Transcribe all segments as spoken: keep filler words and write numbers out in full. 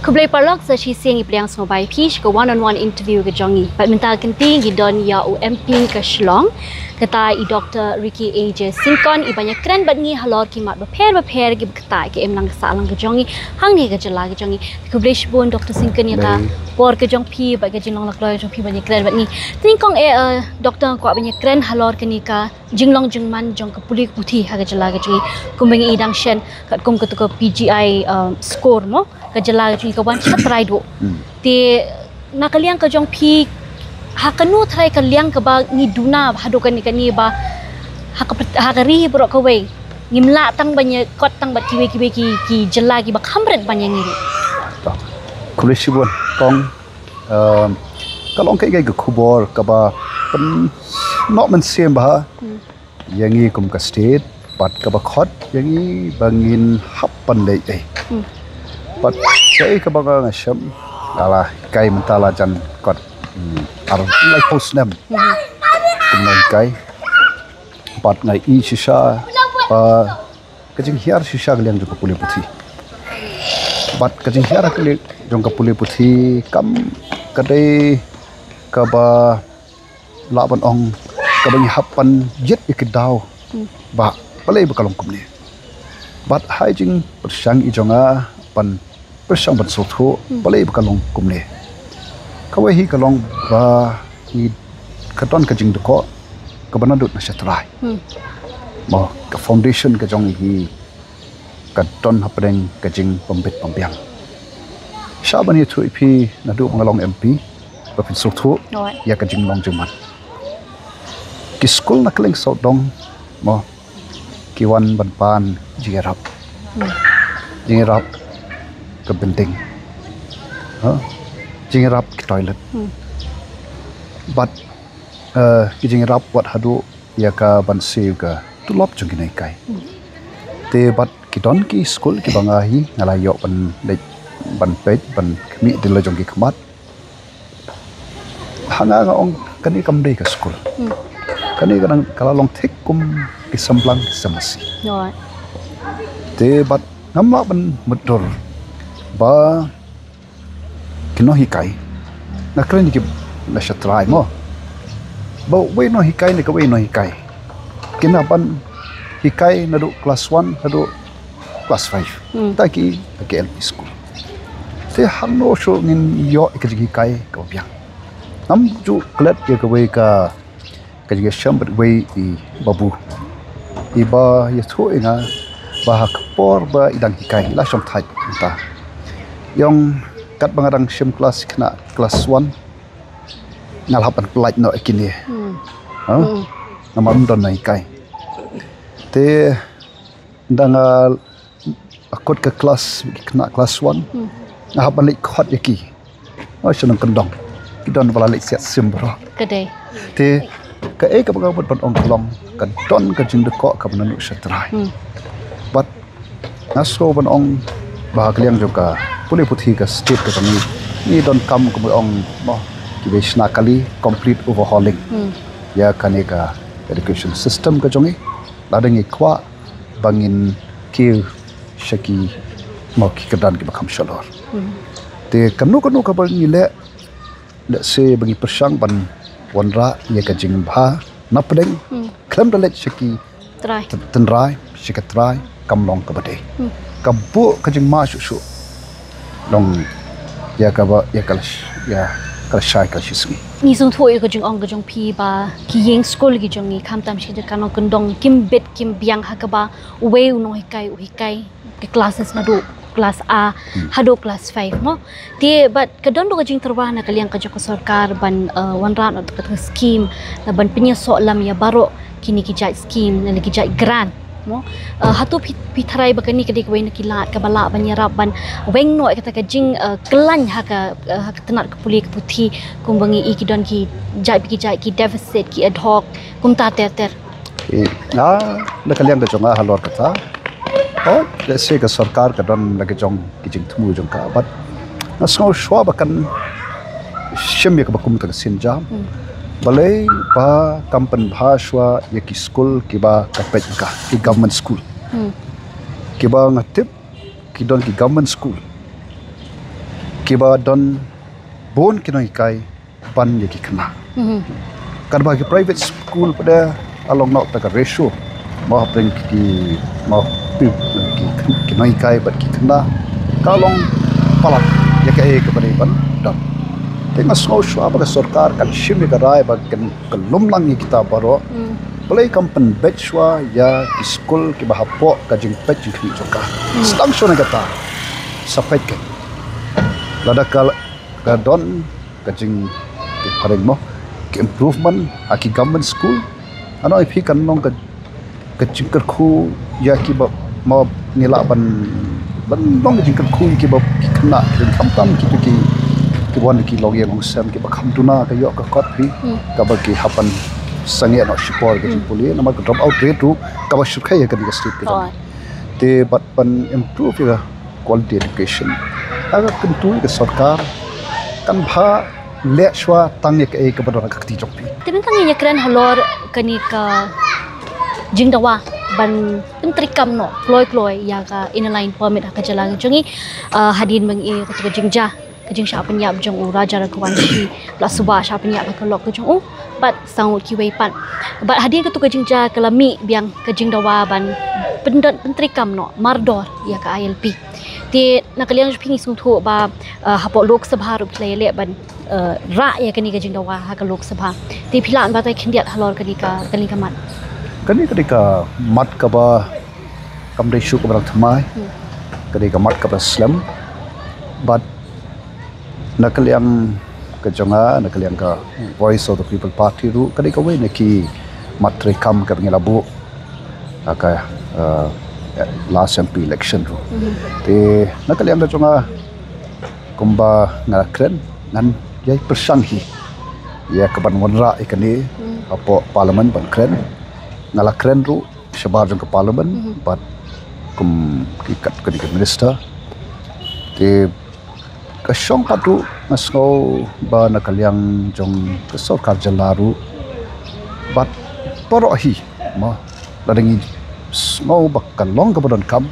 Khublei paralok, sa shisien ngi pdiang sngewbha ïa phi sha ka one on one interview ka jong ngi. Bad mynta ka sngi ngi don ïa u M P ka Shillong, kata i Doctor Ricky A J Syngkon, i ban ïakren bad ngi halor ki mat bapher bapher kiba ktah ki im lang ka sah lang ka jong ngi hangne ha ka jylla ka jong ngi. Khublei shibun Doctor Syngkon ïa ka por ka jong phi bad ka jinglong lakloi ka jong phi ban ïakren bad ngi. Te nyngkong eh, eh, Doctor, nga kwah ban ïakren halor kane ka jinglong jingman jong ka pule ka puthi ha ka jylla ka jong ngi. Kumba ngi i dang shen katkum katu ka P G I, eh, score mo, ka jylla ka jong ngi ka wan sha trai duh. Te na ka liang ka jong phi, ha kano trai ka liang kaba ngi duna haduh kane kane ba ha ka pret-, ha ka ri baroh kawei ngim lah tang ban ïa kot tang bad kiwei kiwei ki, ki jylla kiba kham rit ban ïa ngi ruh. Khublei shibun kong. Ehm, ka long kaei kaei ka khubor kaba pynnoh mynsiem bha ïa ngi kum ka state, bad kaba khot ïa ngi ba ngin hap ban leh ei. Bad kaei kaba nga nga shem, nga la hikai mynta la jan kot, hmm, ar laiphew snem. Kum nga hikai. Bad nga i shisha ba ka jinghiar shisha ka liang jong ka pule puthi. Bad ka jinghiar ka liang jong ka pule puthi kam ka dei kaba lah ban ong kaba ngi hap ban ïit ïa ki daw. Ba balei ba ka long kumne. Bad ha i jingpyrshang i jong nga ban pyrshang ban sngewthuh balei ba ka long kumne. Kawei hi ka long ba ngi ka don ka jingdukok kaba naduh na sha trai. Mo, ka foundation ka jong ngi hi ka don hapdeng ka jingpynbit pynbiang. Shah ban ïathuh ïa phi naduh ba nga long M P ba phin sngewthuh ïa ka jinglong jingman. Ki skul na kylleng sawdong mo, ki wan ban pan jingïarap. Jingïarap ka building. Ha? Jingïarap ki toilet. Bad, eh, ki jingïarap wat haduh ïa ka ban siew ka tulop jong ki nonghikai. Te bad ki don ki skul kiba nga hi nga la ïoh ban leit ban peit ban khmih dila jong ki khmat. Ha nga nga ong kane kam dei ka skul. Kane ka dang ka la long thik kum ki semblang ki semasi. Te bad ngam lah ban mutdur ba ki nonghikai. Nga kren ki na sha trai mo. Ba wei nonghikai ne kawei nonghikai. Ki na ban hikai naduh class one haduh class five. Ta ki, ki L P school. Te hangno shuh ngin ïoh ka jinghikai kaba biang. Ngam ju klet ïa kawei ka ka jingïashem bad wei i Babu. I ba ïathuh ïa nga ba ha ka por ba i dang hikai i la shong thait mynta. Ïong katba nga dang shim klas khynnah klas one nga la hap ban pyllait noh ïa kine. Ha? Namar ym don nonghikai. Te da nga, ah, kut ka klas, khynnah klas one. Nga hap ban leit khot ïa ki. Oh, shnong kyndong. Ki don ba la leit siat sim baroh. Ka dei. Te kaei kaba nga mut ban ong ka long ka don ka jingdukok kaba naduh sha trai. Bad nga sngew ban ong ba ha ka liang jong ka pule puthi ka state ka jong ngi, ngi donkam kumba ong mo, kiba shna kali complete overhauling ïa kane ka education system ka jong ngi. Lada ngi kwah ba ngin kiew sha ki, mo, ki kyrdan kiba kham shalor. Te kano kano kaba ngi leh, lehse ba ngi pyrshang ban wanrah ïa ka jingbha na pdeng khlem da leit sha ki tynrai, sha ki tynrai kam long kaba dei. Ka buh ka jingma shuh shuh long ïa kaba, ïa ka la sh-, ïa ka la shai ka la shisngi. Ngi sngewthuh ïa ka jingong ka jong phi ba ki ïing skul ki jong ngi khamtam sha ki jaka nongkyndong kim bit kim biang ha kaba uwei u nonghikai u hikai ki classes naduh class A haduh class five mo. Te bad ka don ruh ka jingtyrwa na ka liang ka jong ka sorkar ban, eh, wanrah noh kata ka scheme na ban pynïasoh lam ïa baroh kine ki jait scheme ne ki jait grant mo. Eh, hato phi, phi tharai ba kane ka dei kawei na ki lad kaba lah ban ïarap ban weng noh ïa kata ka jing, eh, khlaiñ ha ka, eh, ha ka tnat ka pule ka puthi kumba ngi i ki don ki jait bad ki jait ki deficit ki ad hoc kumta ter ter. Nga, na ka liang ka jong nga halor kata. Oh, lehse ka sorkar ka don la ka jong ki jingthmu jong ka, bad nga sngew shuwa ba kan shim ïa kaba kum kata ka sienjam. Balei ba kam pynbha shuwa ïa ki skul kiba ka peit ka, ki government school. Kiba nga tip ki don ki government school. kiba don bun ki nonghikai ban ïa ki khynnah. Katba ki private school pat de ka long noh ta ka ratio. Mo hapdeng ki, mo pi-, ki, ki nonghikai bad ki khynnah ka long palat ïa kaei kaba dei ban don. Te nga sngew shuwa ba ka sorkar kan shim ïa ka rai ba kan, kan lum lang ïa kita baroh. Balei kam pynbeit shuwa ïa ki skul kiba hapoh ka jingpeit jingkhmih jong ka. Sdang shuwa na kata, sa peit kein. Lada ka, ka don ka jing, ki phareng mo, ki improvement ha ki government school. Ano ïa phi kan long ka, ka jingkyrkhu ïa kiba, mo, ngi lah ban, ban long ka jingkyrkhu ïa kiba ki khynnah, ki khamtam kitu ki, ki wan ki longïing longsem kiba kham duna ka ïoh ka kot phi, kaba ki hap ban sangeh noh shipor ka jingpule, namar ka drop out rate ruh kaba shyrkhei ha kane ka state ka jong. Te bad ban improve ïa ka quality education. Ha ka kyntu ïa ka sorkar kan bha leh shuwa tang ïa kaei kaba don ha ka kti jong phi. Te mynta ngin ïa kren halor kane ka jingdawa ban pyntreikam noh kloi kloi ïa ka Inner Line Permit ha ka jylla ka jong ngi, ah, hadien ba ngi ïoh ïa katu ka jingjia, ka jingshah pynïap jong u Raja Raghuvanshi, ba la suba shah pynïap ha ka lok ka jong u, bad sawdong kiwei pat. Bad hadien katu ka jingjia ka la mih biang ka jingdawa ban pyndon pyntreikam noh mardor ïa ka I L P. Te na ka liang jong phi ngi sngewthuh ba, eh, hapoh Lok Sabha ruh phi la ïaleh ban, eh, rah ïa kane ka jingdawa ha ka Lok Sabha. Te phi lah ban batai khyndiat halor kane ka, kane ka mat. Kane, kane ka mat kaba kam dei shuh kaba dang thymmai. Kane ka mat kaba slem. Bad na ka liang ka jong nga, na ka liang ka Voice of the People Party ruh, ka dei kawei na ki mat treikam kaba ngi la buh ha ka, eh, last M P election ruh. Te na ka liang ka jong nga, kumba nga la kren, ngan ïai pyrshang hi ïa kaban wanrah ïa kane hapoh Parliament ban kren. Nga la kren ruh shabar jong ka Parliament bad kum ki kat ka dei ka minister. Te ka shong pat ruh nga sngew ba na ka liang jong ka sorkar jylla ruh bad baroh hi, mo, lada ngi sngew ba ka long kaba donkam,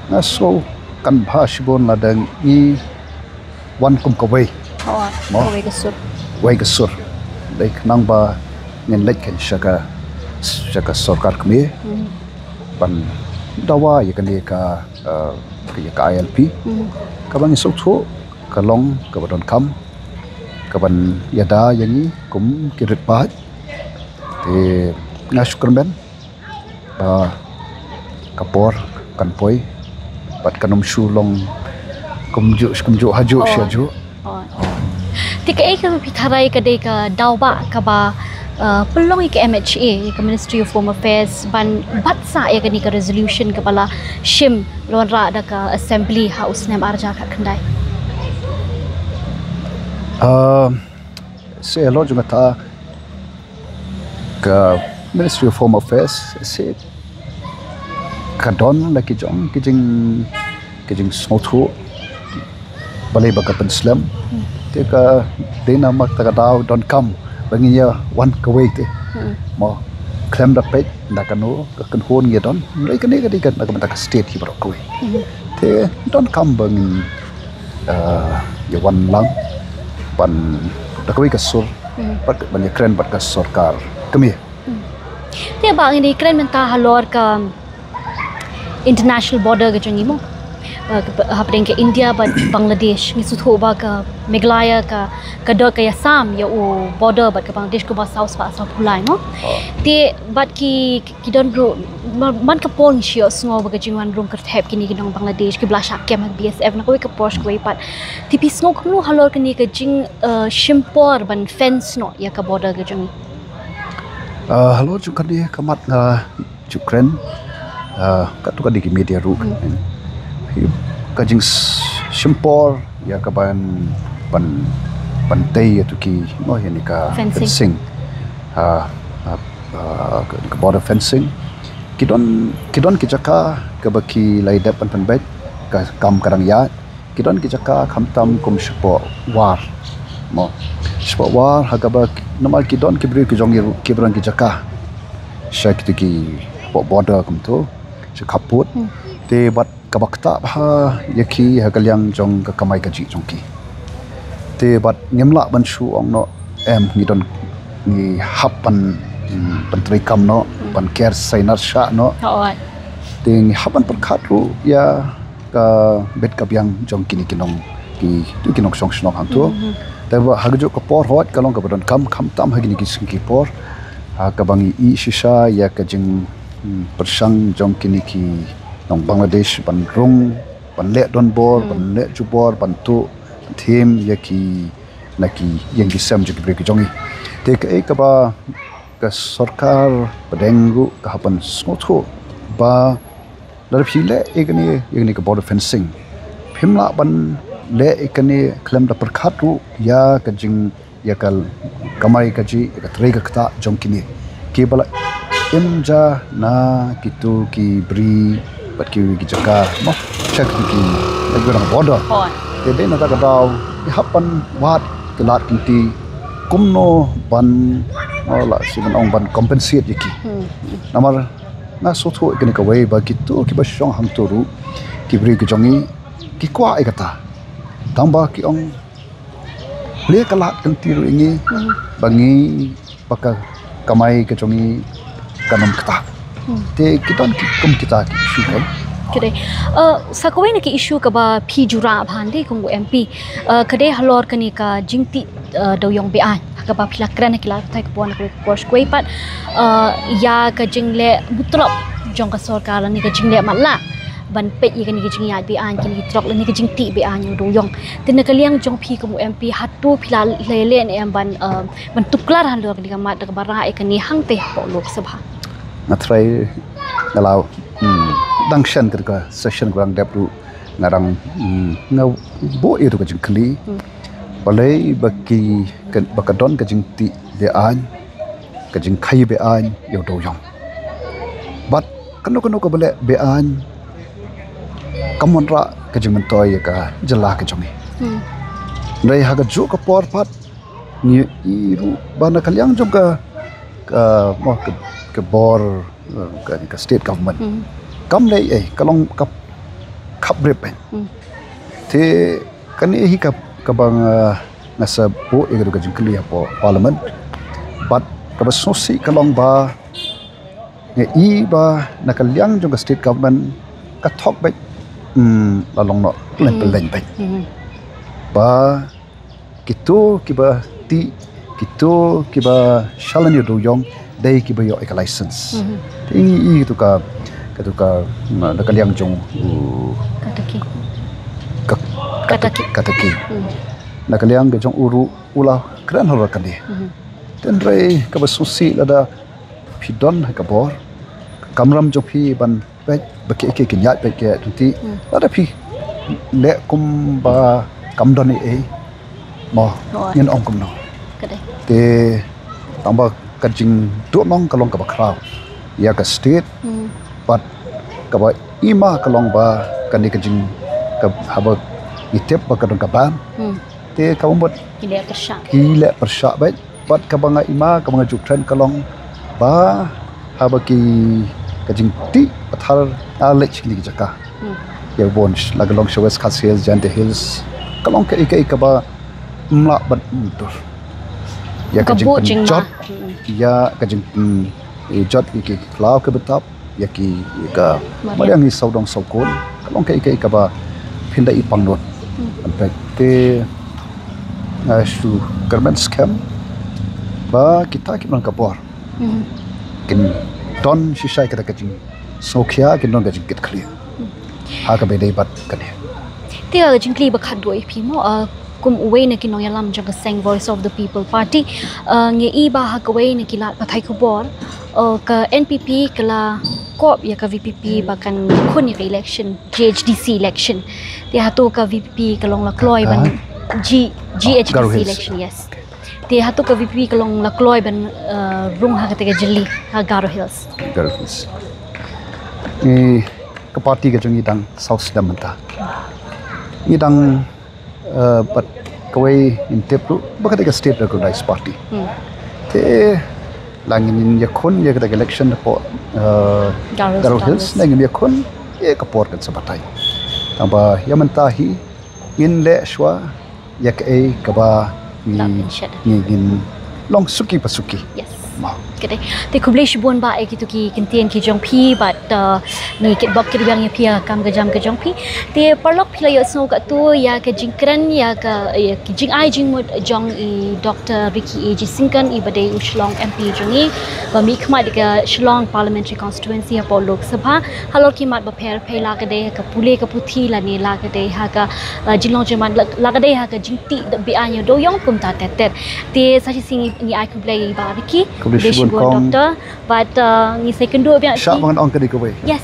nga sngew kan bha shibun lada ngi wan kum kawei. Oh, mo, kawei ka sur. Kawei ka sur. Dei khnang ba ngin leit kein sha ka, sha ka sorkar kmie. Ban dawa ïa kane ka, eh, ka, ïa ka I L P. Kaba ngi sngewthuh ka long kaba donkam, kaban ïada ïa ngi kum ki rit paid. Te nga shu kyrmen ba ka por kan poi bad kan ym shu long kumjuh kumjuh hajuh shi hajuh. Te kaei kaba phi tharai ka dei ka daw ba kaba, uh, pynlong ïa ka M H A, ïa ka Ministry of Home Affairs ban bat sah ïa kane ka resolution kaba la shim, la wanrah da ka Assembly ha u snem ar hajar khatkhyndai? Uh, se lo jong kata ka Ministry of Home Affairs se ka don la ki jong ki jing, ki jingsngewthuh balei ba ka pynslem. Te ka dei namar kata ka daw donkam ba ngin ïa wan kawei te. Mo, khlem da peit na kano ka kynhun ngi don, lei kane ka dei ka na ka bynta ka state hi baroh kawei. Te donkam ba ngin, eh, ïa wan lang ban da kawei ka sur, bad ban ïa kren bad ka sorkar kmie. Te ba ngin ïa kren mynta halor ka international border ka jong ngi mo. Eh, ka, hapdeng ka India bad Bangladesh, ngi sngewthuh ba ka Meghalaya ka, ka dor ka ïasam ïa u border bad ka Bangladesh kumba saw spah saw phew lai mo. Te bad ki, ki don ruh, man, man ka por ngi shu ïohsngew ba ka jingwan rung kyrthep kine ki nong Bangladesh kiba la shah kem ha B S F, na kawei ka por sha kawei pat. Te phi sngew kumno halor kane ka jing, eh, shim por ban fence noh ïa ka border ka jong ngi? Ah, halor jong kane ka mat nga ju kren, ah, katto katne ki media ruh. Ka jing s-, shim por ïa ka ban, ban, ban tei ïa tu ki, mo, ïa ni ka fencing. Fencing. Ah, ah, ah, ka, ka border fencing. Ki don, ki don ki jaka kaba ki la ïadep ban pynbeit, ka kam ka dang ïaid. Ki don ki jaka khamtam kum shapoh War. Mo. Shapoh War ha kaba namar ki don ki briew ki jong ngi ruh kiba don ki jaka sha kitu ki hapoh border kumtu, sha khappud. Te bad kaba ktah bha ïa ki ha ka liang jong ka kamai kajih jong ki. Te bad ngim lah ban shu ong noh, em, ngi don, ngi hap ban, mm, ban treikam noh, ban ker sainar shah noh. Hooid. Te ngi hap ban pyrkhat ruh ïa ka bit ka biang jong kine ki nong, ki, tu ki nongshong shnong hangto. Te ba ha kajuh ka por hooid ka long kaba donkam, khamtam ha kine ki sngi ki por, ha kaba ngi ïohi shisha ïa ka jing, mm, pyrshang jong kine ki nong Bangladesh ban rung, ban leh donbor, ban leh jubor, ban tuh, ban thiem ïa ki, na ki ïing ki sem jong ki briew ki jong ngi. Te kaei kaba ka sorkar pdeng ruh ka hap ban sngewthuh ba lada phi leh ïa kane, ïa kane ka border fencing, phim lah ban leh ïa kane khlem da pyrkhat ruh ïa ka jing, ïa ka kamai kajih, ïa ka trei ka ktah jong kine kiba la im ja na kito ki bri bad kiwei ki jaka, mo, check ki, ki, ki border. Te dei na kata ka daw ngi hap ban wad ki lad ki lynti kumno ban, mo, la shi ban ong ban compensate ïa ki. Namar nga sngewthuh ïa kane kawei ba kito kiba shong hangto ruh, ki briew ki jong ngi, ki kwah ïa kata. Tangba ki ong leh ka lad ka lynti ruh ïa ngi ba ngi, ba ka kamai ka jong ngi kan ym ktah. Te ki don ki kum kita ki issue kan. Ka dei. Eh, sa kawei na ki issue kaba phi ju rah bha hynrei kum u M P. Eh, ka dei halor kane ka jingtih, eh, dewïong be-aiñ. Kaba phi la kren ha ki lad pathai khubor na kawei ka por sha kawei pat. Eh, ïa ka jingleh butlop jong ka sorkar lane ka jingleh matlah ban peit ïa kane ka jingïaid be-aiñ kine ki trok lane ka jingtih be-aiñ u dewïong. Te na ka liang jong phi kum u M P hato phi la leh leh ne em ban, eh, ban tuklar halor kane ka mat da kaba rah ïa kane hangtei hapoh Lok Sabha? Nga trai nga la, hmm, dang shen ka, ka session ka dang dep ruh nga dang, hmm, nga buh ïa ka jingkylli. Balei ba ki, ka, ba ka don ka jingtih be-aiñ, ka jingkhaïi be-aiñ ïa u dewïong. Bad kano kano kaba leh be-aiñ kam wanrah ka jingmyntoi ïa ka jylla ka jong ngi. Hynrei ha kajuh ka por pat ngi ïohi ruh ba na ka liang jong ka, ka, mo, ka, ka bor, eh, ka, ka state government kam leh ei, ka long ka khapbrip ei. Te kane hi ka, kaba nga, nga sa buh ïa ka jingkylli hapoh Parliament. Bad kaba sngewsih ka long ba nga i ba na ka liang jong ka state government ka thok beit, hmm, la long noh pyllein pyllein beit. Ba kito kiba tih, kito kiba shalan ïa u dewïong dei kiba ïoh ïa ka license. Te ngi i kito ka, kito ka, hmm, na ka liang jong u, ka, kata ki, kata ki. Na ka liang ka jong u ruh u la kren halor kane. Te hynrei kaba sngewsih lada phi don ha ka bor, ka kamram jong phi ban peit ba ki, ki, ki ñiah peit ki, tu ti lada phi leh kumba kam don ei ei, mo, ngin ong kumno. Te tangba ka jingduhnong ka long kaba khraw ïa ka state. Bad kaba i ma ka long ba kane ka jing, ka, haba ngi tip ba ka don ka ban, te kaba mut ki leh pyrshah beit. Bad kaba nga i ma, kaba nga ju kren ka long ba haba ki, ka jingtih pathar, ah, leh kine ki jaka, ïa bun la ka long sha West Khasi Hills, Jaintia Hills, ka long kaei kaei kaba ym lah ban dur ïa ka jingpynjot, ïa ka jing, hmm, i jot ïa ki khlaw ki btap, ïa ki, ïa ka mariang, ïa ki sawdong sawkun, ka long kaei kaei kaba phin da i pangnud. Te nga shu kyrmen skhem ba kita kiba don ka bor kin don shisha kata ka jingsngewkhia, kin don ka jingkitkhlieh ha kaba ïadei bad kane. Te ka jingkylli ba khatduh ïa phi mo, ah, kum uwei na ki nongïalam jong ka seng Voice of the People Party, ah, ngi i ba ha kawei na ki lad pathai khubor, ah, ka N P P ka la kop ïa ka V P P ba kan khun ïa ka election G H D C election. Te hato ka V P P ka long la kloi ban, G, G H D C election, yes. Te hato ka V P P ka long la kloi ban, eh, rung ha kata ka jylli ha Garo Hills? Garo Hills. Ngi ka party ka jong ngi dang saw snem mynta. Ngi dang, eh, bad kawei ngin tip ruh ba kata ka state recognized party. Te la ngin ïakhun ïa kata ka election hapoh, eh, Garo Hills, la ngin ïakhun ïa ka por kan sa batai. Tangba ïa mynta hi ngin leh shuwa ïa kaei kaba ngi ngin long suki pa suki. Yes. Kate, te khublei shibun ba ïa kito ki kyntien ki jong phi bad ngi kitbok kitbiang ïa phi ïa ka kam ka jam ka jong phi. Te paralok, phi la ïohsngew katto ïa ka jingkren ïa ka, ïa ka jingai jingmut jong i Doctor Ricky A J Syngkon, i ba dei u Shillong M P jong ngi, ba mihkhmat ïa ka Shillong Parliamentary Constituency hapoh Lok Sabha. Halor ki mat bapher bapher, la ka dei ha ka pule ka puthi lane la ka dei ha ka jinglong jingman, la ka dei ha ka jingtih beaiñ ïa u dewiong, kumta ter ter. Te sa shisien ngi ai khublei Bah Ricky. Khublei shibun Doctor. Bad ngi sa ïakynduh biang. Shah ban ong ka dei kawei. Yes.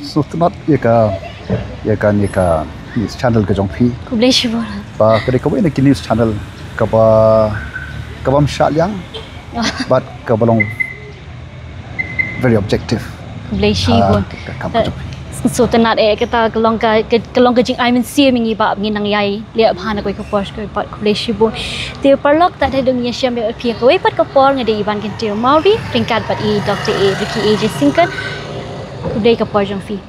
Sngewtynnat ïa ka, ïa ka news channel ka jong phi. Khublei shibun. Ba ka dei kawei na ki news channel kaba, kabym shah liang bad kaba long very objective. Khublei shibun. Sngewtynnat eh, kata ka long ka, ka long ka jingai mynsiem ïa ngi ba ngin nang ïai leh bha na kawei ka por sha kawei pat. Khublei shibun. Te paralok, tad haduh ngin ïashem ïa phi ha kawei pat ka por, nga dei Iban Kyntew Mawrie ryngkat bad i Doctor A Ricky A J Syngkon. Khublei ka por jong phi.